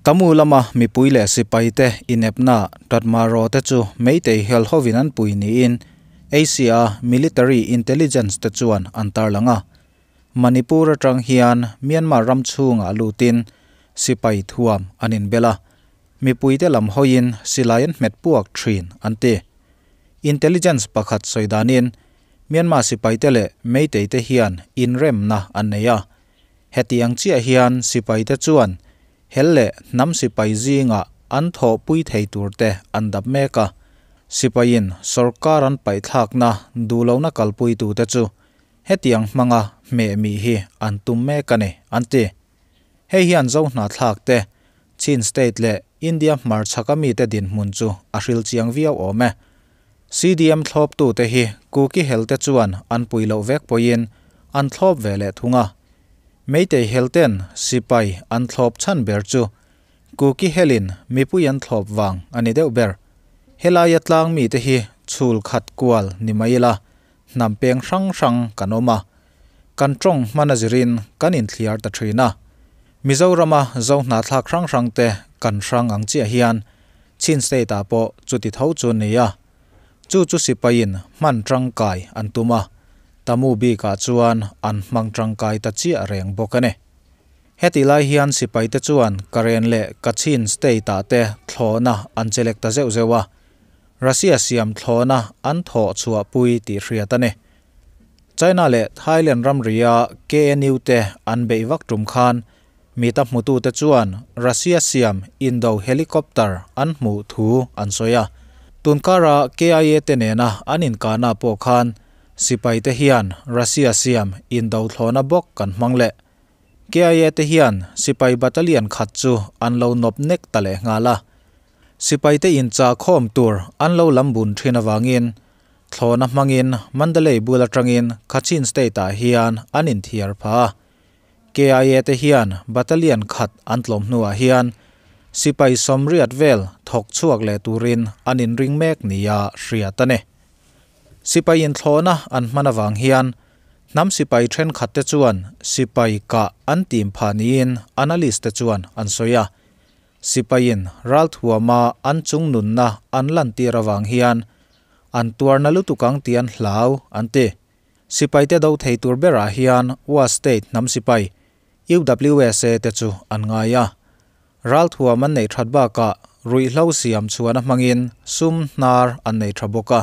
Tamu lama mipui leh sipaite inepna Tatmaraw te chu Meitei hel hovin an pui niin Asia Military Intelligence te chuan an tarlang a. Manipur atang hian Myanmar ram chhungah lutin sipai thuam an inbel a, mipuite lam hawiin silai an hmet puak thin an ti. Intelligence pakhat sawi danin Myanmar sipaite leh Meitei te hian inremna an nei a. Hetiang chiah hian sipaite chuan hel leh hnam sipai zingah an thawhpui thei turte an dap mek a. Sipaiin sorkar an paihthlakna duhlohna kalpuitute chu hetiang hmanga hmeh mih hi an tum mek a ni, an ti. Hei hian Zo hnahthlakte, Chin State leh India hmarchhaka mite dinhmun chu a hril chiang viau awm e. CDM thlawptute hi Kuki helte chuan an pui loh vek pawhin an thlawp ve leh thung a. Meitei helten sipai an thlawp chhan ber chu Kuki helin mipui an thlawp vang a ni deuh ber. Helaia tlang mite hi chhul khat kual ni mai ila hnam peng hrang hrang kan awm a, kan tawng hman a zirin kan inthliar ta thin a. Mizorama Zo hnahthlak hrang hrangte kan hrang ang chiah hian Chin State-ah pawh chuti tho chu ni a, chu chu sipaiin hman tangkai an tum a, Tamu bikah chuan an hmang tangkai ta chiah reng bawk a ni. Heti lai hian sipaite chuan Karen leh Kachin State-ah te thlawhna an chelek ta zeuh zeuh a, Russia siam thlawhna an thawh chhuahpui tih hriat a ni. China leh Thailand ramria KNU te an beih vak tum khan Mita hmutute chuan Russia siam indo helicopter an hmuh thu an sawi a. Tunkara KIA te nena an inkahna pawh khan sipaite hian Russia siam indo thlawhna bawk kan hmang leh. KIA te hian sipai battalion khat chu an lo nawp nek ta leh nghal a. Sipaite inchah khawm tur an lo lam bun thin avangin thlawhna hmangin Mandalay bul atangin Kachin State-ah hian an inthiar pha a. KIA te hian battalion khat an tlawm hnuah hian sipai sawmriat vel thawk chhuak leh turin an inring mek nia hriat a ni. Sipai inthlawhna an hman avang hian hnam sipai thenkhat te chuan sipai kah an tim phah niin analyst te chuan an sawi a. Sipaiin ralthuama an chung nunna an lantir avang hian an tuarna lutuk ang tih an hlau an ti. Sipaite do thei tur berah hian Wa State hnam sipai, UWSA, te chu an ngai a. Ralthuam an neih that bakah ruihhlo siam chhuan a hmangin sum hnar an nei tha bawk a.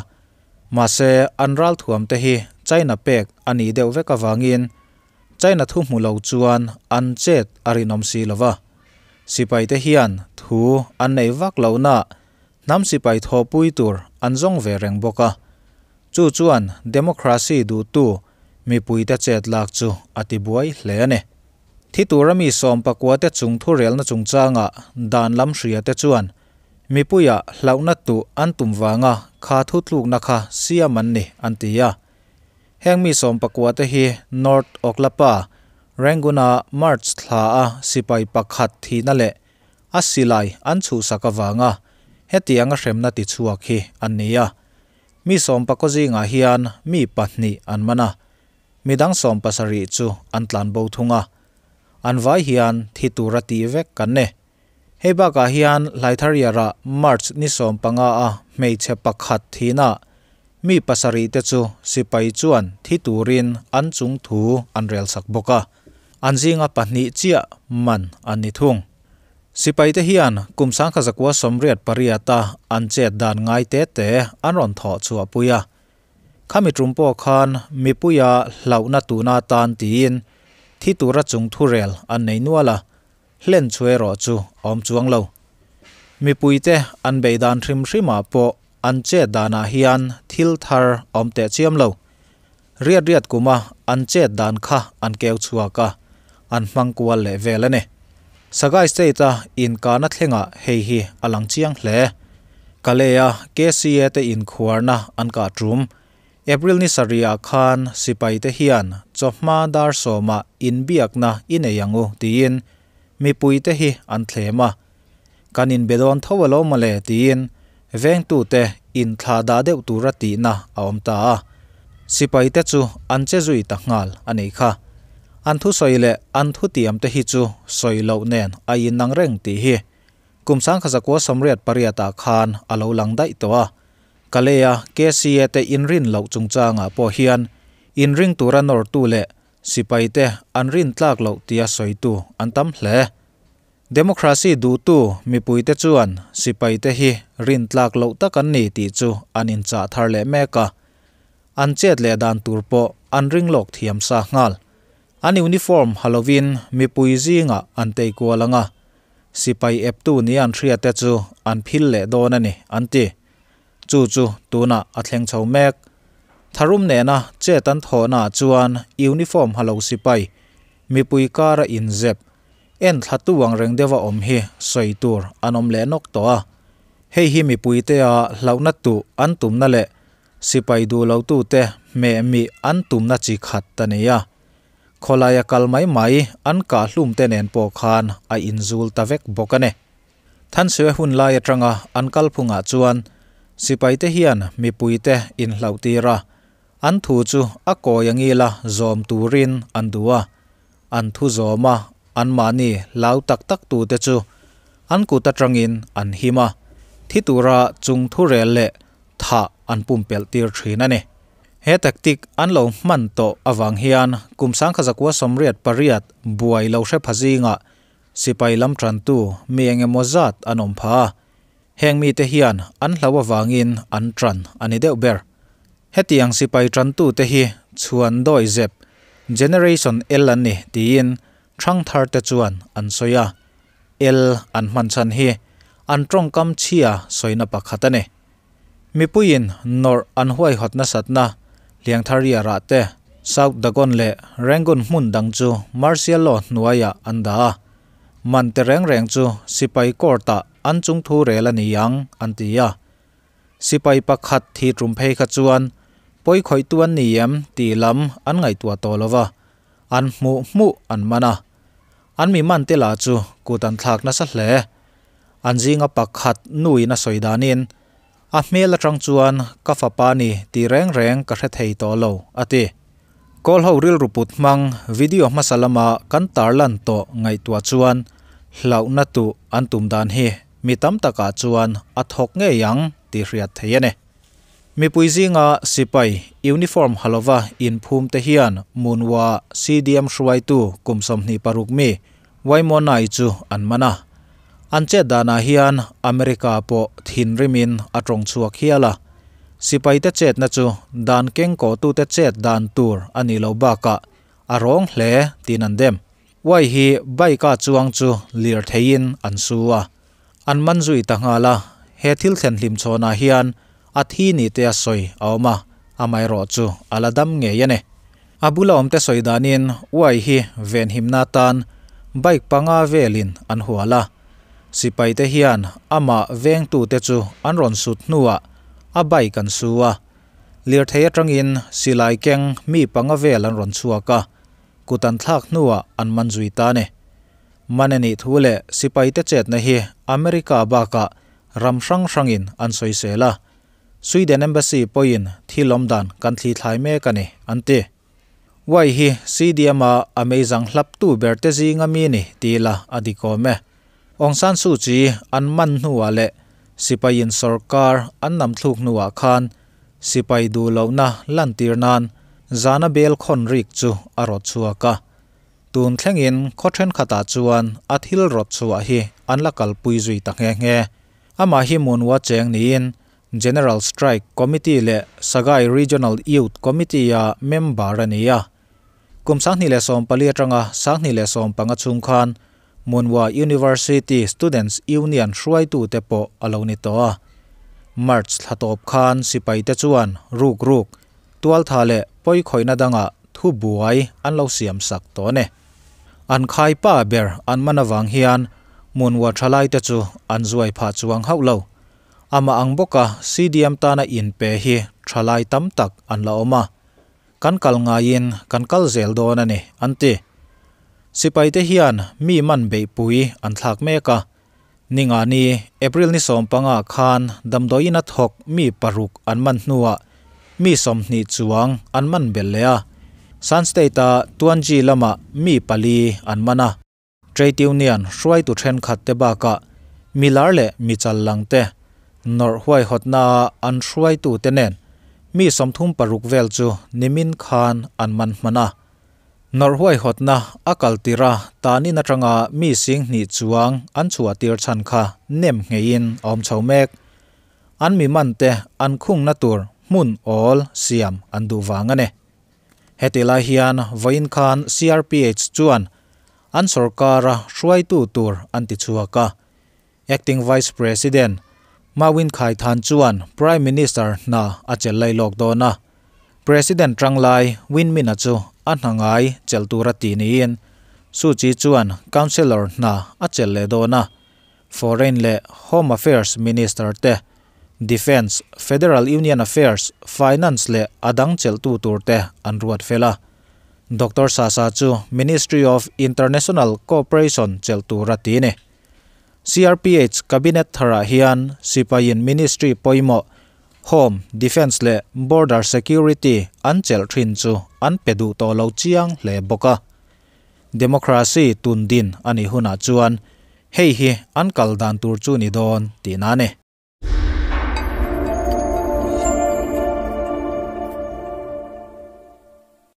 Mahse, an ralthuam te hi China pek a nih deuh vek avangin China thu hmu lo chuan an chet a rinawm si lo va. Sipaite hian thu an nei vak lohna hnam sipai thawhpui tur an zawng ve reng bawk a. Chu chuan democracy duhtu mipuite chet lak chu a tibuai hle a ni. Thi tura mi sawmpakuate chung thurelna chungchangah dan lam hriate chuan mipuia hlauhna tuh an tum vanga kha thutlukna kha siam an ni an ti a. Heng mi sawmpakuate hi North Oklapa, Rangoon-a March thla a sipai pakhat thihna leh a silai an chhuhsak avanga hetianga hremna tichhuak hi an ni a. Mi sawmpakaw zingah hian mi pahnih an man a, midang 17 chu an tlan bo thung a. An vai hian thi tura tih vek kan ni. Hei bakah hian Hlaithariara March ni 15 a hmeichhe pakhat thihna mi pasarih te chu sipai chuan thi turin an chung thu an rel sak bawk a. An zinga pahnih chiah man an ni thung. Sipaite hian kum 1988-a an chet dan ngai te te an rawn thawh chhuahpui a. Khami tum pawh khan mipuia hlauhna tuna tan tiin thi tura chung thurel an nei nual a, hlen chu erawh chu awm chuang lo. Mipuite an bei dan hrim hrimah pawh an chet danah hian thil thar awm teh chiam lo. Riat riat kuma an chet dan kha an keu chhuak a, an hmang kual leh vel a ni. Sagaing State-a inkahna thlengah hei hi a lang chiang hle. Kalea KCA te inkhuarna an kah tum. April ni sarihah khan sipaite hian chawhma dar sawmah inbiakna i nei ang u tiin mipuite hi an thlem a. Kan inbe dawn tho alo mawle tiin vengtute inthla dah deuh tura tihna a awm ta a. Sipaite chu an che zui ta nghal a nei kha. An thu sawi leh an thu tiam te hi chu sawi loh nen a inang reng tih hi. Kum 1988 ah khan a lo lang daih tawh a. Kalay-a KCA te inrin loh chungchangah pawh hian inring tura nawrtu leh sipaite an rintlak loh tia sawitu an tam hle. Democracy duhtu mipuite chuan sipaite hi rintlak loh tak an ni tih chu an inchah thar leh mek a. An chet leh dan tur pawh an ring lawk thiam sa nghal. An uniform ha lovin mipui zingah an tei kual ang a, sipai eptu ni an hriate chu an phil leh dawn a ni, an ti. Chu chu tunah a thleng chho mek. Tharum nena chet an thawhnaah chuan uniform ha lo sipai mipui kara inzep En thlatu ang reng deuha awm hi sawi tur an awm leh nawk tawh a. Hei hi mipuitea hlauhna tuh an tumna leh sipai duh lotute hmeh mih an tumna chi khat a ni a. Khawlaia kal mai mai an kah hlumte nen pawh khan a inzul ta vek bawk a ni. Thansue hun lai atanga an kalphungah chuan sipaite hian mipuite inhlauhtir a, an thu chu a kawi angila zawm turin an duh a. An thu zawm a, anmahni hlau tak tak tute chu an kut atangin an him a, thi tura chung thurel leh thah an pumpelh tir thin a ni. He tactic an lo hman tawh avang hian kum 1988 buai lo hre pha zingah sipai lam tantu mi engemaw zat an awm pha a, heng mite hian an hlau avangin an tan a ni deuh ber. Hetiang sipai tantute hi chhuan dawi zep, Generation L an ni tiin thangthar te chuan an sawi a. L an hman chhan hi an tawngkam chhia sawina pakhat a ni. Mipuiin nawrh an huaihawt nasatna Liangthariah rah te, South Dagon leh Rangoon hmun dang chu Martial Law hnuaiah an dah a. Man te reng reng chu sipai court-ah an chungthu rel a ni ang an ti a. Sipai pakhat thi tum phei kha chuan pawi khawihtu an ni em tih lam an ngaihtuah tawh lo va, an hmuh hmuh an man a. An mi man te lah chu kut an thlak nasa hle. An zinga pakhat nuin a sawi danin, A hmel atang chuan ka fapa ni tih reng reng ka hre thei tawh lo, a ti. Kawl ho rilru put hmang video hmasa lama kan tarlan tawh ngaihtuah chuan hlauhna tuh an tum dan hi Mi tam takah chuan a thawk ngei ang tih hriat theih a ni. Mipui zinga sipai uniform ha lova inphum te hian Munwa CDM hruaitu kum 26 mi Waimonai chu an man a. An chet danah hian America pawh thinrimin a tawng chhuak hial a. Sipaite chetna chu dan kengkawhtute chet dan tur a nih loh bakah a rawng hle tiin an dem. Uai hi bike-a chuang chu lirtheiin an su a, an man zui ta nghal a, he thil thlen hlimchhawnah hian a thi ni te a sawi a awm a, amaherawh chu a la dam ngei a ni. A bula awmte sawi danin uai hi venhimna atan bike panga velin an hual a, sipaite hian amah vengtute chu an rawn sut hnuah a bike an su a, lirthei atangin silai keng mi panga vel an rawn chhuak a, Kut an thlak hnuah an man zui ta a ni. Man a nih thu leh sipaite chetna hi America bakah ram hrang hrangin an sawisel a, Sweden Embassy pawhin thil awm dan kan thli thlai mek a ni, an ti. Wai hi CDM-a a meizang hlaptu berte zinga mi ni ti ila a dik awm e. Aung San Suu Kyi an man hnuah leh sipaiin sorkar an nam thluk hnuah khan Sipai duh lohna lantir nan zana bel khawn rik chu a rawt chhuak a. Tun thlengin khaw thenkhatah chuan a thil rawt chhuah hi an la kalpui zui ta nghe nghe. Amah hi Munwa cheng niin General Strike Committee leh Sagaing Regional Youth Committee-a member a ni a. Kum 2014 atanga 2015 chhung khan Munwa University Students Union hruaitute pawh a lo ni tawh a. March thla tawp khan sipaite chuan ruk ruk, tualtha leh pawikhawihna dangah thu buai an lo siam sak tawh a ni. An khai pa ber an man avang hian Munwa thalaite chu an zuai phah chuang hauh lo. Amah ang bawka CDM tana inpe hi thalai tam tak an la awm a. Kan kal ngaiin kan kal zel dawn a ni, an ti. Sipaite hian mi man beihpui an thlak mek a. Ningani, April ni 15 khan damdawiin a thawk mi paruk an man hnuah mi 20 chuang an man belh leh a. Shan State-a Tuanji lamah mi pali an man a. Trade Union hruaitu thenkhat te bakah Milar leh mi challang te nawrh huaihawtnaah an hruaitute nen mi 36 vel chu nimin khan an man hman a. Nawrh huaihawtna a kal tirh a tanin atanga mi 2000 chuang an chhuah tir chhan kha nem ngheiin a awm chho mek. An mi man te an khungna tur hmun awl siam an duh vang a ni. Heti lai hian vawiin khan CRPH chuan an sorkara hruaitu tur an ti chhuak a. Acting Vice President Mawin Khaithan chuan Prime Minister hna a chelh lai lawk dawn a. President tanglai Win Myint-a chu a hna ngai chelh tur a ti niin Suu Kyi chuan Councillor hna a chelh leh dawn a. Foreign leh Home Affairs Minister te, Defence, Federal Union Affairs, Finance leh a dang chelhtu tur te an ruat fel a. Doctor Sasa chu Ministry of International Cooperation chelh tur a ti ni. CRPH Cabinet tharah hian sipaiin Ministry pawimawh Home, Defence leh Border Security an chelh thin chu an pe duh tawh lo chiang hle bawk a. Democracy tun din a nih hunah chuan hei hi an kal dan tur chu ni dawn tihna a ni.